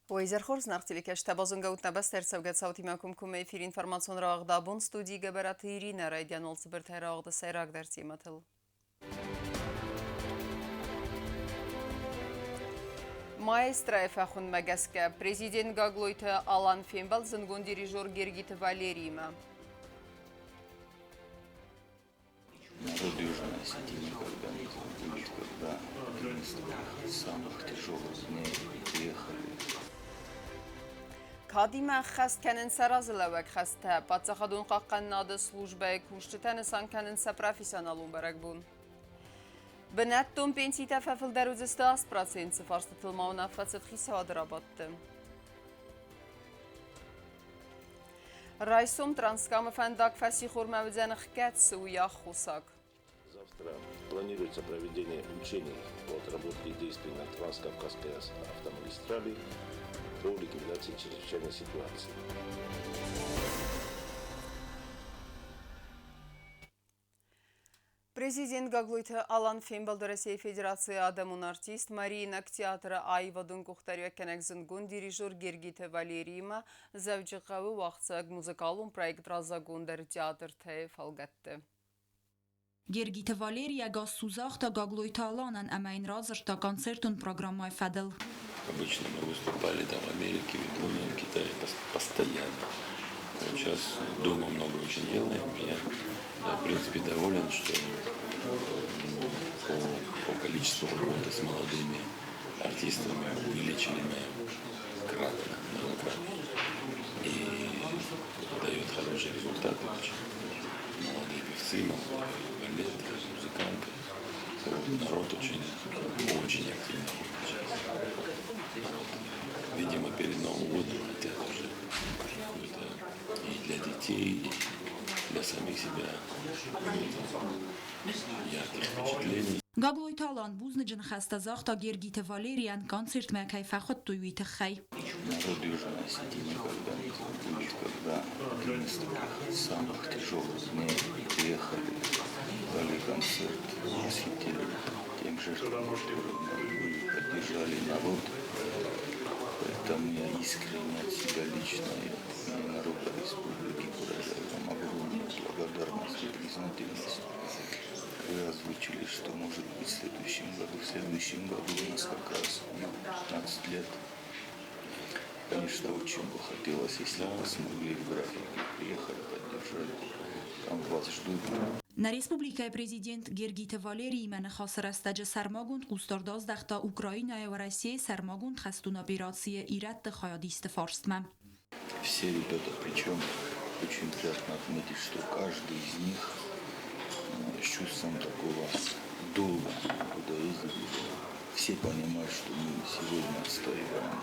Уӕ изӕр хорз, зынаргъ телекӕсджытӕ, базонгӕ ут нӕ бӕстӕ ӕрцӕугӕ цаутимӕ комкоммӕ эфиры информацион рауагъд абон студийы Гӕбӕраты Иринӕ райдиан уал цыбыртӕй рауагъды сӕйрагдӕр темӕтыл. Маэстройы фӕхуындмӕ гӕсгӕ президент Гаглойты Алан фембӕлд зындгонд дирижер Гергиты Валериимӕ. Народ Южной Осетии никогда не забудет, когда один из таких самых тяжелых дней приехали. Кадимӕ ӕххӕст кӕнынц сӕ разылӕууӕг хӕстӕ. Паддзахадон хъахъхъӕнынады службӕйы кусджытӕ нысан кӕнынц сӕ профессионалон бӕрӕгбон. Бынӕттон пенситӕ фӕфылдӕр уыдзысты 8%, цы фарстытыл ма уынаффӕ цыд хицауады рабадты. Райсом Транскамы фӕндаг фӕссихормӕ уыдзӕн ӕхгӕд, цы у йӕ аххосаг? Завтра планируется проведение учений по отработке действий на Транскавказской автомагистрали по ликвидации чрезвычайной ситуации. Президент Гаглойты Алан фембӕлд Уӕрӕсейы Федерацийы адӕмон артист Мариинаг театры аивадон къухдариуӕггӕнӕг зындгонд дирижер Гергиты Валериимӕ Дзӕуджыхъӕуы уагъдцӕуӕг музыкалон проект Раззагондӕр театртӕ-йы фӕлгӕтты. Гергиты Валерий ӕгас цу загъта Гаглойты Аланӕн ӕмӕ йын радзырдта концертон программӕйы фӕдыл. Обычно мы выступали там в Америке, в Японии, в Китае постоянно. Вот сейчас дома много очень делаем. Я, да, в принципе, доволен, что по количеству работы с молодыми артистами увеличили мы кратно, многократно. И дает хорошие результаты очень. Молодые певцы, молодые балеты, музыканты. Народ очень, очень активно ходит сейчас. Народ, видимо, перед Новым годом хотят уже какой-то и для детей, и для самих себя ярких впечатлений. Гаглойты Алан бузныджы ныхӕстӕ загъта Гергиты Валерийӕн, концертмӕ кӕй фӕхуыдтой, уый тыххӕй. Народ Южной Осетии никогда не забудет, когда один из таких самых тяжелых дней приехали, дали концерт, посвятили тем жертвам, которые были, поддержали народ. Поэтому я искренне от себя лично и от имени народа республики выражаю вам огромную благодарность и признательность. Вы озвучили, что может быть в следующем году. В следующем году у нас как раз 15 лет. Конечно, очень бы хотелось, если бы вы смогли в графике приехать, поддержать. Там вас ждут. Нӕ республикӕйы президент Гергиты Валериимӕ ныхасы рӕстӕджы сӕрмагонд хъусдард аздӕхта Украинӕйы Уӕрӕсейы сӕрмагонд хӕстон операцийы ирӕтты хайадисты фарстмӕ. Все ребята, причем очень приятно отметить, что каждый из них с чувством такого долга туда ездили. Все понимают, что мы сегодня отстаиваем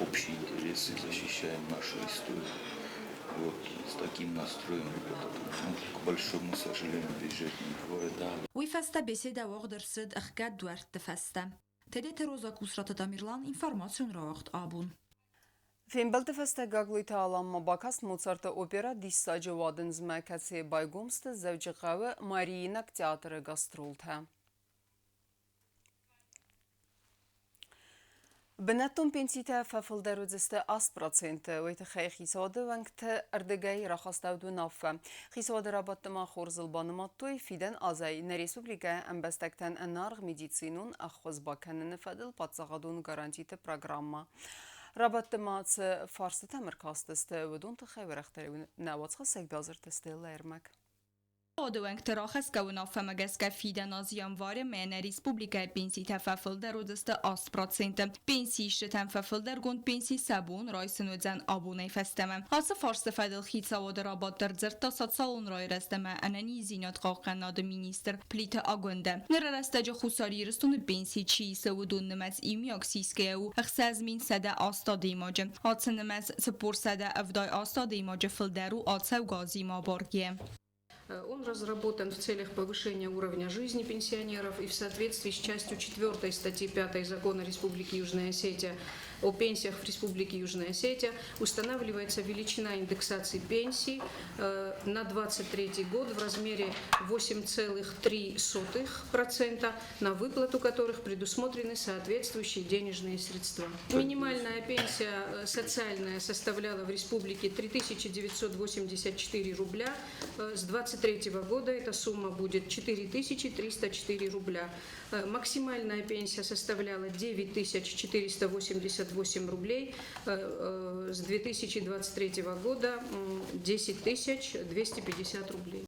общие интересы, защищаем нашу историю. Вот с таким настроем ребята, ну, к большому сожалению, приезжать не бывает. Да. Уый фӕстӕ беседӕ уагъд ӕрцыд ӕхгӕд дуӕртты фӕстӕ. Тедеты Роза Кусраты Тамерлан информацион рауагъд абон. Фембӕлды фӕстӕ Гаглойты Аланмӕ бакаст Моцарты оперӕ «Диссаджы уадындзмӕ», кӕцыйы байгом сты Дзӕуджыхъӕуы Мариинаг театры гастролтӕ. Бынӕттон пенситӕ фӕфылдӕр уыдзысты 8%. Уый тыххӕй хицауады уӕнгты ӕрдыгӕй рахастӕуыд уынаффӕ. Хицауады рабадты ма хорзыл банымадтой, фидӕн азӕй нӕ республикӕйы ӕмбӕстӕгтӕн ӕнаргъ медицинон ӕххуыс бакӕныны фӕдыл паддзахадон гарантиты программӕ. Рабадты ма цы фарстытӕм ӕркастысты, уыдон тыххӕй уӕрӕхдӕр нӕ уацхӕссӕг Базырты Стеллӕ ӕрмӕг. Уӕнгты рахӕсгӕ уынаффӕмӕ гӕсгӕ фидӕн аз январы мӕнӕ республикӕйы пенситӕ фӕфылдӕр уыдзысты 8%. Пенсиисджытӕн фӕфылдӕргонд пенси сӕ бон райсын уыдзӕн абонӕй фӕстӕмӕ. Ацы фарсты фӕдыл хицауады рабадт ӕрдзырдта социалон райрӕзт ӕмӕ ӕнӕниздзинад хъахъхъӕнынады министр Плиты Агуындӕ. Ныры рӕстӕджы Хуссар Ирыстоны пенси чи исы, уыдон нымӕц иумиаг сисгӕйӕ у 6108 адӕймаджы. Ацы нымӕц 478 адӕймаджы фылдӕр у ацӕугӕ азимӕ абаргӕйӕ. Он разработан в целях повышения уровня жизни пенсионеров и в соответствии с частью 4 статьи 5 Закона Республики Южная Осетия о пенсиях в Республике Южная Осетия устанавливается величина индексации пенсий на 2023 год в размере 8,03%, на выплату которых предусмотрены соответствующие денежные средства. Минимальная пенсия социальная составляла в республике 3984 рубля. С 2023 года эта сумма будет 4304 рубля. Максимальная пенсия составляла 9488 рублей. С 2023 года 10 250 рублей.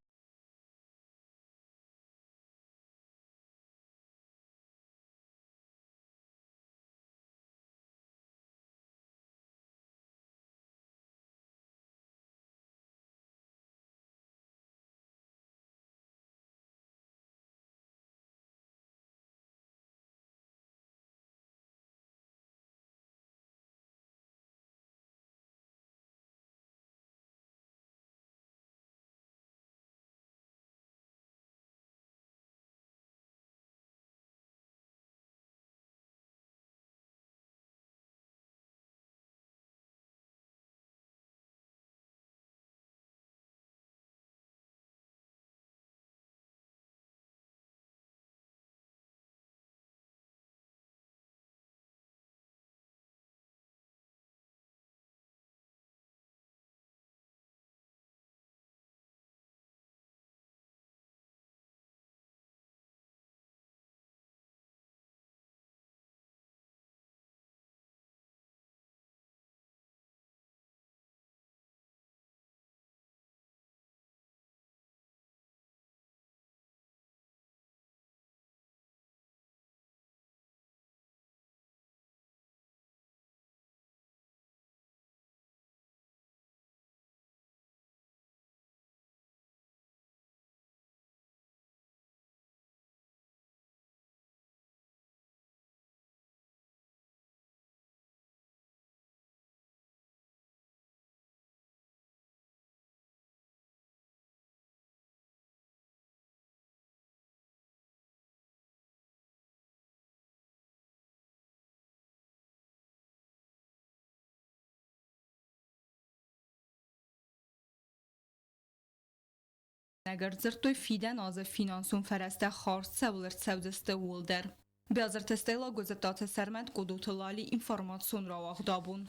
Ӕрдзырдтой фидӕн азы финансон фӕрӕзтӕ хардз цӕуыл ӕрцӕудзысты, ууыл дӕр. Биазырты Стелла, Гуызыттаты Сӕрмӕт, Къудуты Лали, информацион рауагъд Абон.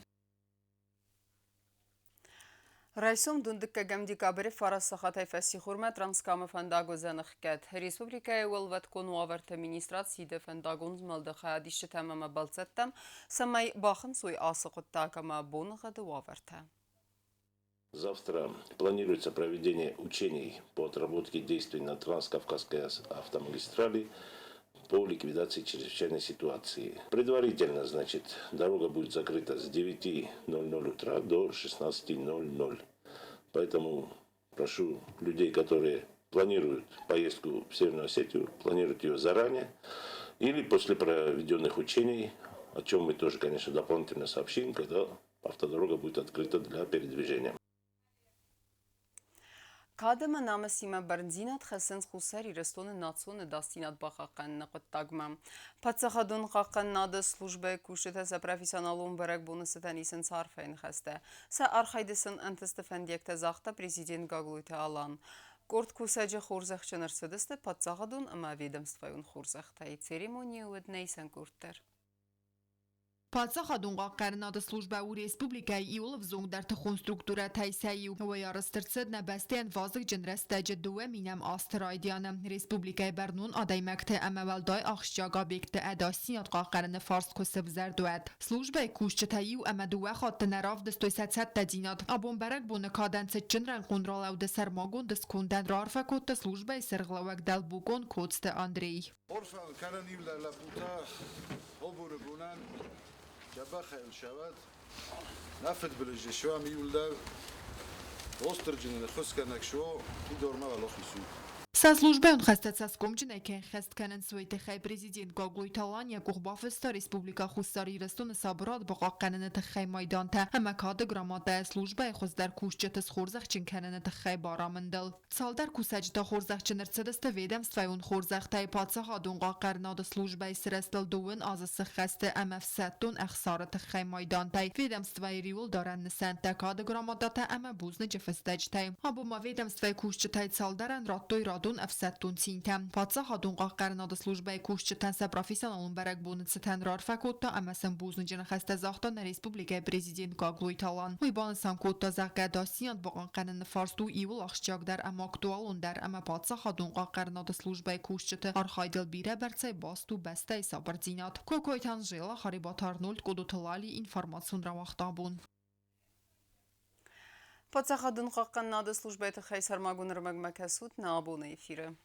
Райсом 12 декабры 9 сахатӕй фӕссихормӕ Транскамы фӕндаг уыдзӕн ӕхгӕд. Республикӕйы Уӕлвӕткон уавӕрты министрад сиды фӕндагон змӕлды хайадисджытӕм ӕмӕ бӕлццӕттӕм, цӕмӕй бахынцой ацы хъуыддаг ӕмӕ боныгъӕды уавӕртӕ. Завтра планируется проведение учений по отработке действий на Транскавказской автомагистрали по ликвидации чрезвычайной ситуации. Предварительно, значит, дорога будет закрыта с 9:00 утра до 16:00. Поэтому прошу людей, которые планируют поездку в Северную Осетию, планировать ее заранее или после проведенных учений, о чем мы тоже, конечно, дополнительно сообщим, когда автодорога будет открыта для передвижения. Кад ӕмӕ намысимӕ бӕрндзинад хӕссынц Хуссар Ирыстоны национ ӕдасдзинад бахъахъхъӕныны хъуыддагмӕ. Паддзахадон хъахъхъӕнынады службӕйы кусджытӕ сӕ профессионалон бӕрӕгбоны цытӕн исынц арфӕйы ныхӕстӕ. Сӕ архайды сын ӕнтысты фӕндиӕгтӕ загъта президент Гаглойты Алан. Къорд кусӕджы хорзӕхджын ӕрцыдысты паддзахадон ӕмӕ ведомствӕйон хорзӕхтӕй. Церемонийы уыд нӕ исӕн къорд дӕр. Паддзахадон хъахъхъӕнынады службӕ у республикӕйы иууыл ӕвзонгдӕр тыхон структурӕтӕй сӕ иу. Уый арӕзт ӕрцыд нӕ бӕстӕйӕн вазыгджын рӕстӕджы 2000-ӕм азты райдианы. Республикӕйы бӕрнон адӕймӕгты ӕмӕ уӕлдай ахсджиаг объектты ӕдасдзинад хъахъхъӕныны фарст куы сӕвзӕрд, уӕд. Службӕйы кусджытӕ иу ӕмӕ дыууӕ хатты нӕ равдыстой сӕ цӕттӕдзинад. Абон бӕрӕгбоны кадӕн цытджын рӕнхъон ралӕуды сӕрмагонд скондӕн раарфӕ кодта службӕйы сӕргълӕууӕг дӕлбулкъон Коцты Андрей. Арфӕ кӕнӕн иу лӕппутӕ абоны бонӕн дзӕбӕхӕй сӕвӕд. Нӕ фыдбылызы суӕм иууылдӕр. Уастырджи нын ӕххуысгӕнӕг суа, уый дӕр ма уӕлахиз у. Сӕ службӕйон хӕстӕ цӕсгомджынӕй кӕй ӕххӕст кӕнынц, уый тыххӕй Президент Гаглойты Алан йӕ къух бафыста Республикӕ Хуссар Ирыстоны сабырад бахъахъхъӕныны тыххӕй майдантӕ ӕмӕ Кады грамотӕйӕ службӕйы хуыздӕр кусджыты схорзӕхджын кӕныны тыххӕй барамындыл. Цалдӕр кусӕджы та хорзӕхджын ӕрцыдысты ведомствӕйон хорзӕхтӕй паддзахадон хъахъхъӕнынады службӕйы сырӕзтыл дыууын азы сыххӕсты ӕмӕ ӕфсӕддон ӕхсары тыххӕй майдантӕй, ведомствӕйы риуылдарӕн нысӕнттӕ, кады грамотатӕ ӕмӕ бузныджы фыстӕджытӕй. Абон ма ведомствӕйы кусджытӕй цалдӕрӕн радтой радон ӕфсӕддон цинтӕ. Паддзахадон хъахъхъӕнынады службӕйы кусджытӕн сӕ профессионалон бӕрӕгбоны цытӕн раарфӕ кодта ӕмӕ сын бузныджы ныхӕстӕ загъта нӕ республикӕйы президент Гаглойты Алан. Уый банысан кодта, зӕгъгӕ, дастдзинад бахъахъхъӕныны фарст у иууыл ахсджиагдӕр ӕмӕ актуалондӕр ӕмӕ паддзахадон хъахъхъӕнынады службӕйы кусджыты архайдыл бирӕбӕрцӕй баст у бӕстӕйы сабырдзинад. Кокойты Анжела, Харебаты Арнольд, Къодоты Лали информацион рауагъд абон. Паддзахадон хъахъхъӕнынады службӕйы тыххӕй сӕрмагонд ӕрмӕгмӕ кӕсут нӕ абоны эфиры.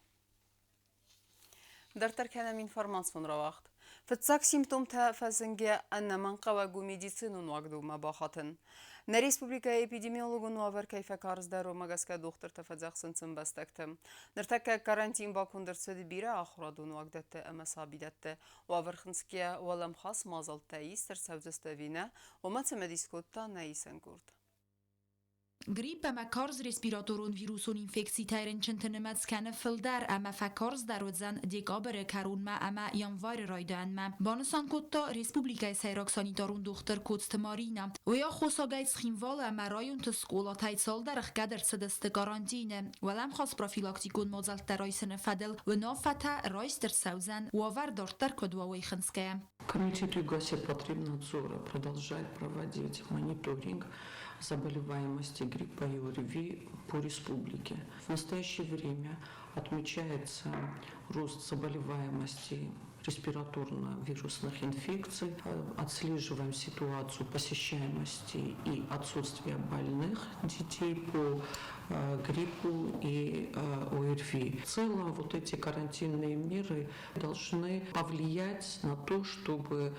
Дарддӕр кӕнӕм информацион рауагъд. Фыццаг симптомтӕ фӕзынгӕ ӕнӕмӕнгхъӕуӕг у медицинон уагдонмӕ бахатын. Нӕ республикӕйы эпидемиологон уавӕр кӕй фӕкарздӕр, уымӕ гӕсгӕ дохтыртӕ фӕдзӕхсынц ӕмбӕстӕгты. Ныртӕккӕ карантин баконд ӕрцыд бирӕ ахуырадон уагдӕтты ӕмӕ сабидӕтты. Уавӕр хынцгӕ уӕлӕмхас мадзӕлттӕ ист ӕрцӕудзысты ӕви нӕ, уымӕ цымыдис кодта нӕ исӕн къорд. Грипп ӕмӕ карз респираторон вирусон инфекцитӕй рынчынты нымӕц кӕны фылдӕр ӕмӕ фӕкарздӕр уыдзӕн декабры кӕронмӕ ӕмӕ январы райдианмӕ, банысан кодта республикӕйы сӕйраг санитарон дохтыр Коцты Маринӕ. Уый аххосагӕй Цхинвалы ӕмӕ районты скъолатӕй цалдӕр ӕхгӕд ӕрцыдысты карантины. Уӕлӕмхас профилактикон мадзӕлттӕ райсыны фӕдыл уынаффӕтӕ райст ӕрцӕудзӕн, уавӕр дарддӕр куыд уа, уый хынцгӕйӕ. Комитет Югосетпотребнадзора продолжает проводить мониторинг заболеваемости гриппа и ОРВИ по республике. В настоящее время отмечается рост заболеваемости респираторно-вирусных инфекций. Отслеживаем ситуацию посещаемости и отсутствия больных детей по гриппу и ОРВИ. В целом вот эти карантинные меры должны повлиять на то, чтобы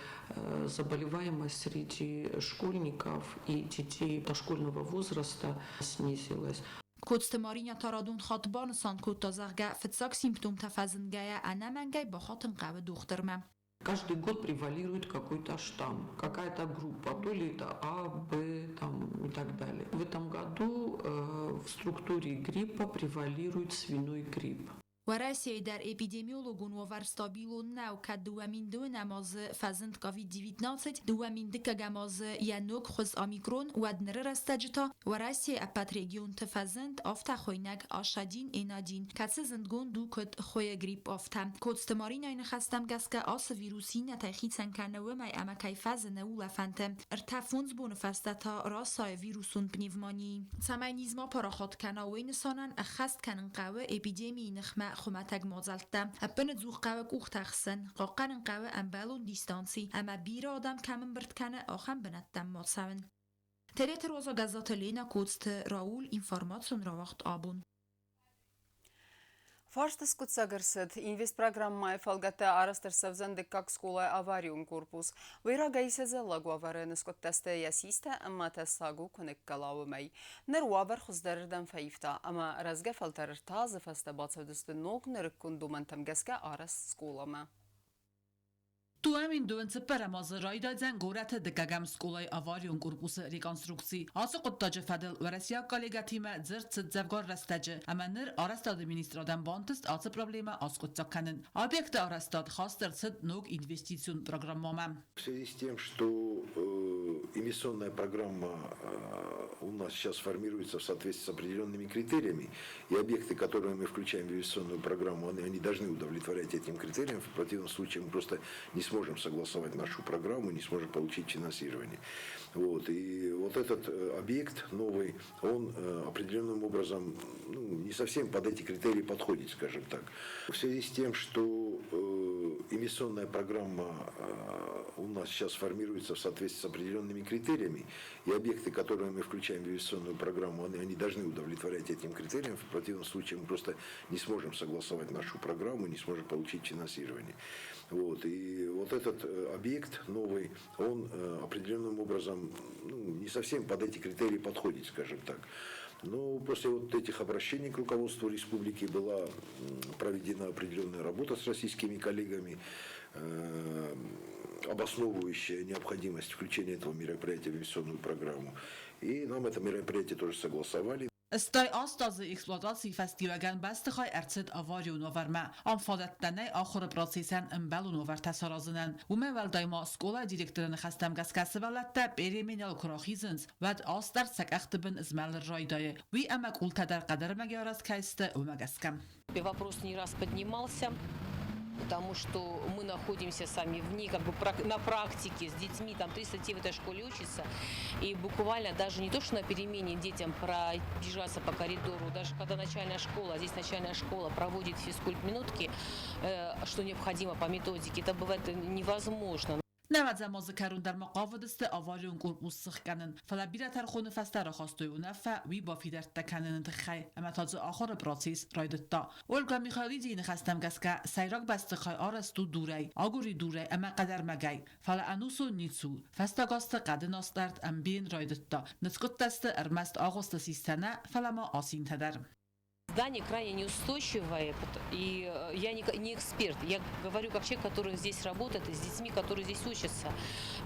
заболеваемость среди школьников и детей дошкольного возраста снизилась. Коцты Маринӕ та радон хатт банысан кодта, зӕгъгӕ, фыццаг симптомтӕ фӕзынгӕйӕ ӕнӕмӕнгӕй бахатын хъӕуы дохтырмӕ. Каждый год превалирует какой-то штамм, какая-то группа, то ли это А, Б там, и так далее. В этом году в структуре гриппа превалирует свиной грипп. Уӕрӕсейы дӕр эпидемиологон уавӕр стабилон нӕу, кӕд 2002 азы фӕзынд COVID-19, 2002 азы йӕ ног хуыз омикрон, уӕд ныры рӕстӕджы та Уӕрӕсейы ӕппӕт регионты фӕзынд афтӕ хуыйнӕг H1N1, кӕцы зындгонд у куыд хуыйы грипп афтӕ. Коцты Маринӕйы ныхӕстӕм гӕсгӕ ацы вирус иннӕтӕй хицӕн кӕны уымӕй ӕмӕ кӕй фӕзыны улӕфӕнты. Ӕртӕ-фондз боны фӕстӕ та расайы вирусон пневмонии. Цӕмӕй низ ма парахат кӕна, уый нысанӕн ӕххӕст кӕнын хъӕуы эпидемийы ныхмӕ хуымӕтӕг мадзӕлттӕ. Ӕппынӕдзух хъӕуы къухтӕ хсын, хъахъхъӕнын хъӕуы ӕмбӕлон дистанци ӕмӕ бирӕ адӕм кӕм ӕмбырд кӕны, ахӕм бынӕттӕм ма цӕуын. Тереты Роза, Гӕззаты Ленӕ, Коцты Рауль, информацион рауагъд абон. Фарст скъуыддзаг ӕрцыд. Инвестпрограммӕйы фӕлгӕтты арӕзт ӕрцӕудзӕн дыккаг скъолайы аварион корпус. Уый рагӕй сӕдзӕллаг уавӕры ныскъуыдтӕ сты йӕ систӕ ӕмӕ тӕссаг у куы ныккӕла, уымӕй. Ныр уавӕр хуыздӕрырдӕм фӕивта ӕмӕ рӕзгӕ фӕлтӕр ӕртӕ азы фӕстӕ бацӕудзысты ног нырыккон домӕнтӕм гӕсгӕ арӕзт скъоламӕ. 2024 азы райдайдзӕн горӕты дыккӕгӕм скъолайы аварион корпусы реконструкци. Ацы хъуыддаджы фӕдыл уӕрӕсейаг коллегӕтимӕ дзырд цыд дзӕвгар рӕстӕджы, ӕмӕ ныр арӕзтады министрадӕн бантыст ацы проблемӕ аскъуыддзаг кӕнын. Объекты арӕзтад хаст ӕрцыд ног инвестицион программӕмӕ. В связи с тем, что инвестиционная программа у нас сейчас формируется в соответствии с определенными критериями, и объекты, которые мы включаем в инвестиционную программу, они должны удовлетворять этим критериям. В противном случае мы просто не сможем согласовать нашу программу, не сможем получить финансирование. Вот. И вот этот объект новый, он определенным образом, ну, не совсем под эти критерии подходит, скажем так. В связи с тем, что инвестиционная программа у нас сейчас формируется в соответствии с определенными критериями, и объекты, которые мы включаем в инвестиционную программу, они должны удовлетворять этим критериям. В противном случае мы просто не сможем согласовать нашу программу, не сможем получить финансирование. Вот. И вот этот объект новый, он определенным образом, ну, не совсем под эти критерии подходит, скажем так. Но после вот этих обращений к руководству республики была проведена определенная работа с российскими коллегами, обосновывающая необходимость включения этого мероприятия в инвестиционную программу. И нам это мероприятие тоже согласовали. 88 азы эксплуатацийы фӕстиуӕгӕн бӕстыхай ӕрцыд аварион уавӕрмӕ. Ам фадӕттӕ нӕй ахуыры процессӕн ӕмбӕлон уавӕртӕ саразынӕн. Уымӕй уӕлдай ма скъолайы директоры ныхӕстӕм гӕсгӕ сывӕллӕттӕ переменӕйыл куы рахизынц, уӕд астӕрд сӕ къӕхты бын змӕлын райдайы. Уый ӕмӕ къултӕ дӕр хъӕдӕрмӕгӕй арӕзт кӕй сты, уымӕ гӕсгӕ. Вопрос не раз поднимался, потому что мы находимся сами в ней, как бы на практике с детьми, там 300 детей в этой школе учатся, и буквально даже не то, что на перемене детям пробежаться по коридору, даже когда начальная школа, здесь начальная школа проводит физкульт-минутки, что необходимо по методике, это бывает невозможно. Нӕуӕдзӕм азы кӕрон дӕр ма хъавыдысты аварион корпус сыхгӕнын, фӕлӕ бирӕ тӕрхоны фӕстӕ рахастой уынаффӕ уый бафидӕрттӕ кӕныны тыххӕй, ӕмӕ та дзы ахуыры процесс райдыдта. Ольга Михайлидийы ныхӕстӕм гӕсгӕ, сӕйраг бӕстыхай арӕзт у дурӕй, агуыридурӕй ӕмӕ хъӕдӕрмӕгӕй, фӕлӕ ӕнусон ницы у. Фӕстаг азты хъӕдын астӕрд ӕмбийын райдыдта, ныскъуыдтӕ сты ӕрмӕст агъуысты систӕ нӕ, фӕлӕ ма асинтӕ дӕр. Здание крайне неустойчивое, и я не эксперт. Я говорю как человек, который здесь работает, и с детьми, которые здесь учатся.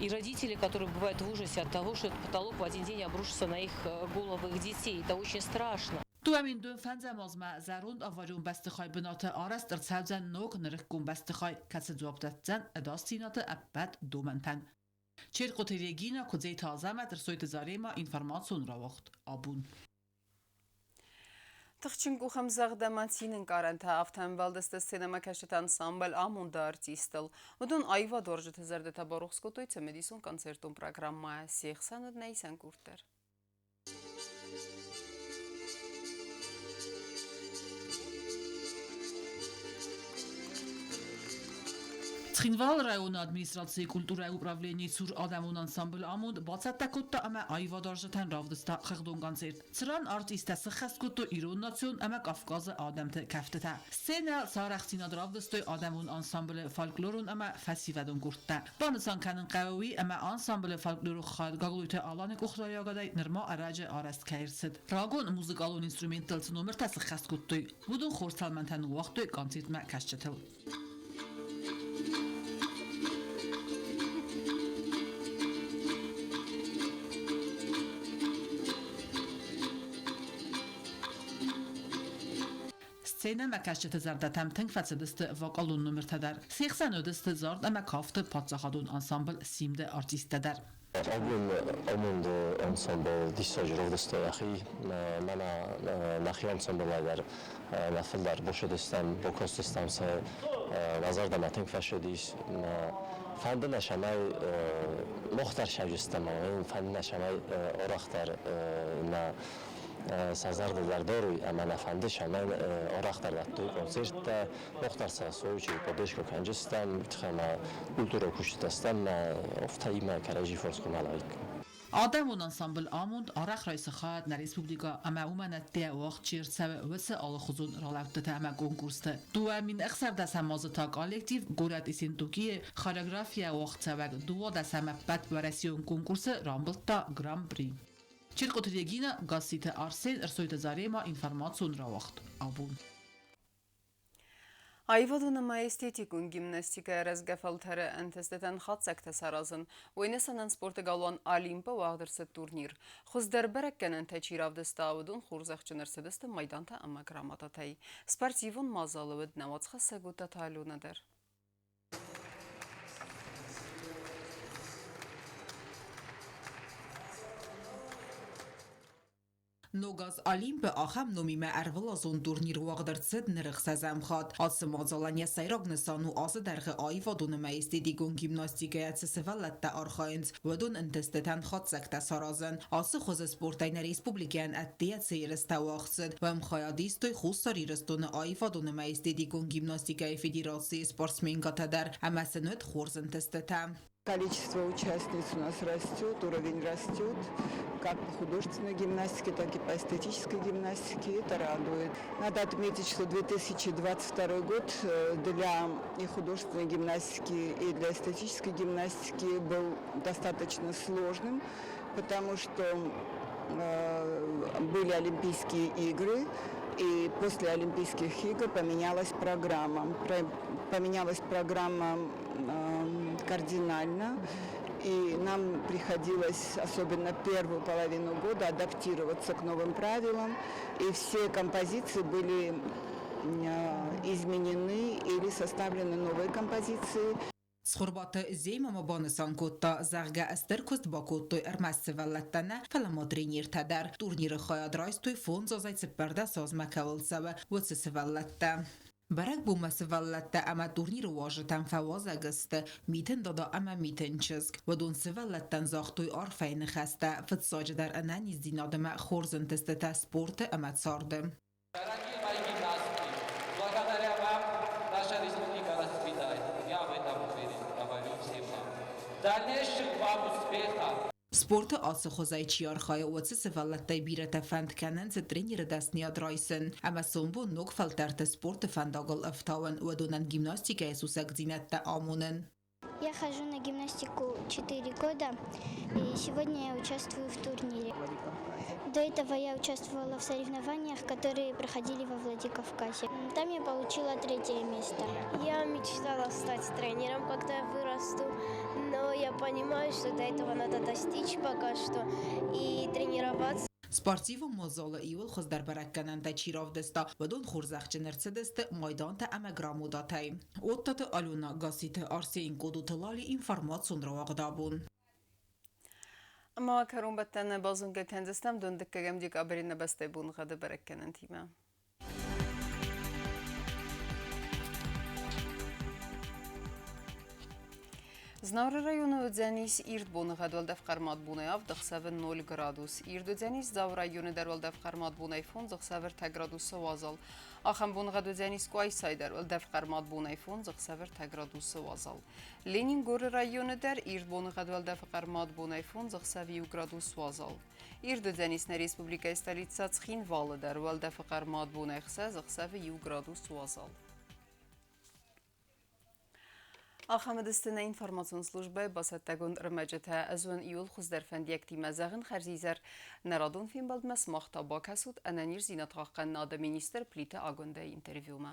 И родители, которые бывают в ужасе от того, что этот потолок в один день обрушится на их головы их детей. Это очень страшно. 2025 азмӕ зӕронд аварион бӕстыхай бынаты арӕзт ӕрцӕудзӕн ног нырыккон бӕстыхай, кӕцы дзуапп дӕтдзӕн ӕдасдзинады ӕппӕт домӕнтӕн. Черкъоты Регина, Куыдзеты Азӕмӕт, Ӕрсойты Заремӕ, информацион рауагъд Абон. Тыхджын къухӕмдзӕгъд ӕмӕ цины ӕнкъарӕнтӕ афтӕ ӕмбӕлдысты сценӕмӕкӕсджыты ансамбль Амонды артисттыл. Уыдон аивадуарзджыты зӕрдӕтӕ барухс кодтой цымыдисон концертон программӕйӕ. Се хсӕн уыд нӕ исӕн къорд дӕр. Цхинвалы районы администрацийы культурӕйы управленийы цур адӕмон ансамбль Амонд бацӕттӕ кодта ӕмӕ аивадарзджытӕн равдыста хыгъдон концерт, цыран артисттӕ сыххӕст кодтой ирон национ ӕмӕ Кавказы адӕмты кӕфтытӕ. Сценӕйыл сӕ арӕхстдзинад равдыстой адӕмон ансамблы фольклорон ӕмӕ фӕсивӕдон къордтӕ. Банысан кӕнын хъӕуы уый, ӕмӕ ансамблы фольклоры хайад Гаглойты Аланы къухдариуӕгадӕй нырма ӕрӕджы арӕзт кӕй ӕрцыд. Рагон музыкалон инструменттыл цы номыртӕ сыххӕст кодтой, уыдон хорз тӕлмӕнтӕ ныууагътой концертмӕ кӕсджытыл. Сценӕмӕкӕсджыты зӕрдӕтӕм тынг фӕцыдысты вокалон номыртӕ дӕр. Се хсӕн уыдысты зард ӕмӕ кафты паддзахадон ансамбль Симд-ы артисттӕ дӕр. Абон амонды ансамбль диссаджы равдыста йӕхи. Мӕнӕ нӕхи ансамблӕй дӕр нӕ фылдӕр босыдыстӕм, бакастыстӕм сӕ, нӕ зӕрдӕмӕ тынг фӕцыдис. Фӕнды нӕ цӕмӕй мах дӕр сӕвджыстӕм, фӕнды нӕ цӕмӕй арӕхдӕр нӕ сӕ зӕрдӕ дӕр даруй ӕма нӕ фӕнды цӕмӕй арӕхдӕр дӕттой концерттӕ, мах дӕр сӕ Сочи поддержка кӕнджыстӕм, ӕмӕ культурӕ куститӕ стӕм, афтӕ имӕ кӕрӕдзи фарс куы нал уаиккам. Адӕмон ансамбль Амонд арӕх райсы хайад нӕ республикӕ ӕмӕ уымӕн ӕдде уагъд чи ӕрцӕуы, уыцы алыхуызон ралӕудтытӕ ӕмӕ конкурсты. 2016 азы та коллектив горӕт Ессентукийы хореографийӕ уагъдцӕуӕг 12 ӕппӕтуӕрӕсеон конкурсы рамбылдта Гран-при. Черкъоты Регина, Гасситы Арсен, Ӕрсойты Заремӕ, информацион рауагъд Абон. Аивадон ӕмӕ эстетикон гимнастикӕйы рӕзгӕ фӕлтӕры ӕнтыстытӕн хатдзӕгтӕ саразын. Уый нысанӕн спорты галуан Олимп-ы уагъд ӕрцыд турнир. Хуыздӕр бӕрӕггӕнӕнтӕ чи равдыста, уыдон хорзӕхджын ӕрцыдысты майдантӕ ӕмӕ грамотатӕй. Спортивон мадзалы уыд нӕ уацхӕссӕг Уытаты Аленӕ дӕр. Ног аз Олимпы ахӕм номимӕ ӕрвылазон турнир уагъд ӕрцыд ныр ӕхсӕзӕм хатт. Ацы мадзалӕн йӕ сӕйраг нысан у азы дӕргъы аивадон ӕмӕ эстетикон гимнастикӕйӕ цы сывӕллӕттӕ архайынц, уыдон ӕнтыстытӕн хатдзӕгтӕ саразын. Ацы хуызы спортӕй нӕ республикӕйӕн ӕддейӕ цы ерыстӕ уагъд цыд, уым хайад истой Хуссар Ирыстоны аивадон ӕмӕ эстетикон гимнастикӕйы федерацийы спортсменкӕтӕ дӕр ӕмӕ сын уыд хорз ӕнтыстытӕ. Количество участниц у нас растет, уровень растет, как по художественной гимнастике, так и по эстетической гимнастике. Это радует. Надо отметить, что 2022 год для и художественной гимнастики, и для эстетической гимнастики был достаточно сложным, потому что были Олимпийские игры, и после Олимпийских игр поменялась программа. Поменялась программа кардинально, и нам приходилось, особенно первую половину года, адаптироваться к новым правилам, и все композиции были изменены или составлены новые композиции. Цхуырбаты Зейма ма банысан кодта, зӕгъгӕ, стыр куыст бакодтой ӕрмӕст сывӕллӕттӕ нӕ, фӕлӕ ма тренертӕ дӕр. Турниры хайад райстой 5 азӕй 14 азмӕ кӕуыл цӕуы, уыцы сывӕллӕттӕ. Бӕрӕгбонмӕ сывӕллӕттӕ ӕмӕ турниры уазджытӕм фӕуазӕг сты Митын Дада ӕмӕ Митын чызг. Уыдон сывӕллӕттӕн загътой арфӕйы ныхӕстӕ, фыццаджыдӕр ӕнӕниздзинад ӕмӕ хорз ӕнтыстытӕ спорты ӕмӕ царды. Дорогие мои гимнастки, благодаря вам наша республика расцветает. Я в этом уверен, говорю всем вам. Дальнейших вам успехов! Спорты ацы хуызӕй чи архайы, уыцы сывӕллӕттӕй бирӕтӕ фӕнд кӕнынц тренеры дӕсныйад райсын ӕмӕ сомбон ног фӕлтӕрты спорты фӕндагыл ӕфтауын, уыдонӕн гимнастикӕйы сусӕгдзинӕдтӕ амонын. Я хожу на гимнастику 4 года, и сегодня я участвую в турнире. До этого я участвовала в соревнованиях, которые проходили во Владикавказе. Там я получила третье место. Я мечтала стать тренером, когда я вырасту, но я понимаю, что до этого надо достичь пока что и тренироваться. Спортивон мадзалы иууыл хуыздӕр бӕрӕггӕнӕнтӕ чи равдыста, уыдон хорзӕхджын ӕрцыдысты майдантӕ ӕмӕ грамотатӕй. Оттаты Алена, Гасситы Арсен, Къодоты Лали, информацион рауагъд абон. Ӕмӕ кӕронбӕттӕны базонгӕ кӕндзыстӕм дыккӕгӕм декабры нӕ бӕстӕйы боныгъӕды бӕрӕггӕнӕнтимӕ. Знауыры районы уыдзӕнис ирд боныгъӕд уӕлдӕф хъӕрмад бонӕй 7 ӕхсӕвы 0 градус. Ирд уыдзӕнис Дзауы районы дӕр уӕлдӕф хъӕрмад бонӕй 5 ӕхсӕвы 3 градусы уазал. Ахӕм боныгъӕд уыдзӕнис Къуайсайы дӕр уӕлдӕф хъӕрмад бонӕй 5 ӕхсӕвы 3 градусы уазал. Ленингоры районы дӕр ирд боныгъӕд уӕлдӕфы хъӕрмад бонӕй 5 ӕхсӕвы 1 градус уазал. Ирд уыдзӕнис нӕ республикӕйы столицӕ Цхинвалы дӕр уӕлдӕфы хъӕрмад бонӕй 6 ӕхсӕвы 1 градус уазал. Ахӕм уыдысты нӕ информацион службӕйы бацӕттӕгонд ӕрмӕджытӕ. Ӕз уын иууыл хуыздӕр фӕндиӕгтимӕ зӕгъын хӕрзизӕр. Нӕ радон фембӕлдмӕ сымах та бакӕсут ӕнӕниздзинад хъахъхъӕнынады министр Плиты Агуындӕйы интервьюмӕ.